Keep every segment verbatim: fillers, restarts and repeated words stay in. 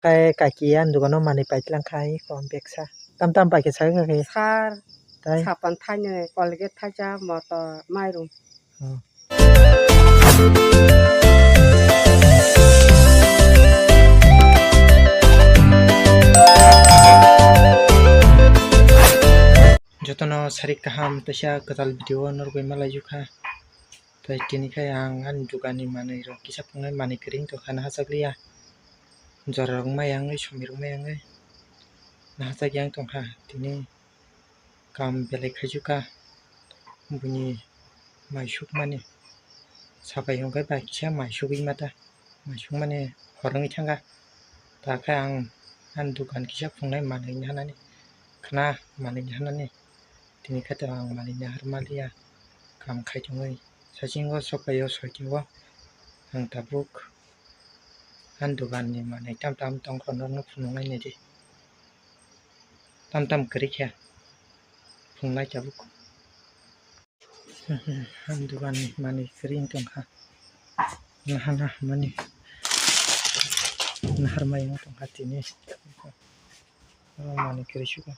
Kai kaki ani dogano manwi paitlang khai ko beksa. Tam tam paikhe sawi kha khe. Sar, tai? Sapan thainwi, Colgate thaisa, motor, mairum. Oh. Jotono sarik kaham, teisa kwtal video o norogwi malaijukha. Tei tini khai ang ani dogani manwi rok kisa phungnai manwi kwrwi wngtongkha, nahachakliya. Jora rok mai wngwi, somoi rok mai wngwi nahachakya wngtongkha. Tini kam belai khaijukha, buini mai sukmani sapai hwnkhe bai kisa mai sugwi mata, mai sukmani hor wngwi thangkha. Takhe ang ani dogan kisa phungnai manwi naharnani, khna manwi naharnani. Tini khe to ang manwi naharmaliya, kam khai tongwi. Sachingo sokphaio soitio ang tabuk ani doganni manwi tam tam tongkha norokno phunuknai naidi. Tam tam kwrwi khe phunuknai tabuk. Ani doganni manwi kwrwi wng tongkha. Nahana manwi naharmai wng tongkha tini. Oro manwi kwrwi sugo.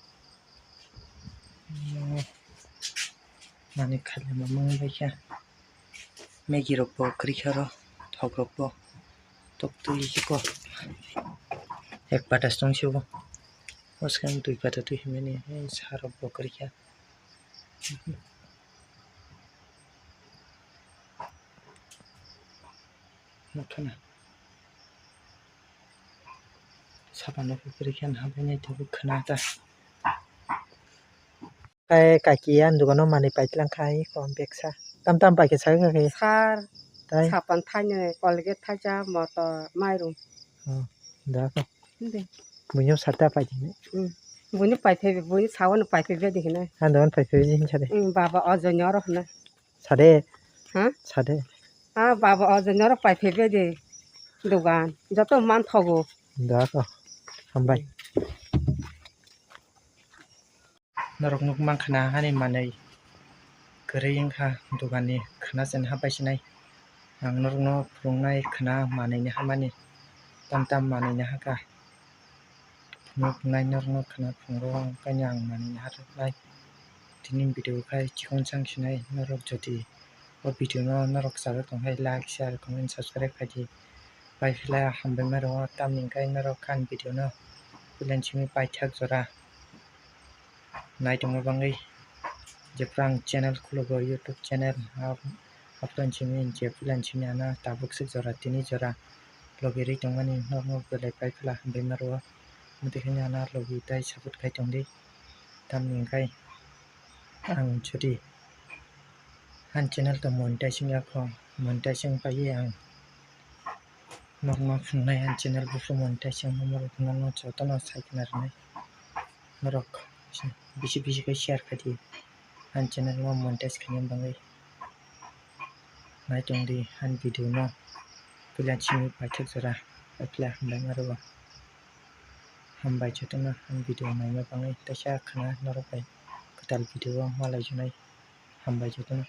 Manwi khailama mangbaikha. Maggie rokbo kwrwikha oro, thok rokbo tok twi khe ko. Ek pata se tong se bo. Bwskang dui pata twi hwnmani, sa rokbo kwrwikha. Nukha na. Sapa no pipiri khe naharbainai tabuk khna ta. Kai kaki ani dogano manwi paitlang khai ko beksa. Tam tam paikhe sawi kha khe. Sar, tai? Sapan thainwi, Colgate thaisa, motor, mairum. Oh, da ko. Hindi. Buino sarta paitini. Hmm. Buino paithai, buino sawano paithai bedi hinai. Ani dogano paithai bedi hinsa de. Hmm, baba ojo nyoro hinai. Sade. Ha? Sade. Ah, baba ojo nyoro paithai bedi dogan. Joto man thogo. Da ko. Hambai. Norok nuk mankha na ani manwi kwrwi wngkha doganni khna chwng hapai sinai. Ang norokno phwrwngnai khna manwini hamani tam tam manwini hakha. Phunuknai norokno khna phungo, onkhaino ang manwini haroknai. Tini video khai chikon chang sinai norok jodi o video no norok chajak tong khai like, share, comment, subscribe khai di. Pai phila hambai ma rwo, tamni hwnkhe norok ani video no puila simi paithak jora nai tongma bagwi. Jephru ang channel khulogo, YouTube channel, ap-, aphuru simi je puila simi ano tabuk swk jora tini jora logi rwi tongmani norok no belai pai phila hambai ma rwo. Mwtwi kheno ano logi tai support khai tongdi. Tamni hwnkhe ang jodi ani channel to monetizing yakho, monetizing paiwi ang norokno phunuknai ani channel buphuru monetizing norok jotono sai khna rwnai. Norok bisi bisi khe share khai di ani channel no monetize khaina bagwi. Nai tongdi ani video no puila simi paithak jora, pai phila hambai ma rwo. Hambai jotono ani video naima bagwi, teisa khna norok bai kwtal video o malai junai. Hambai jotono.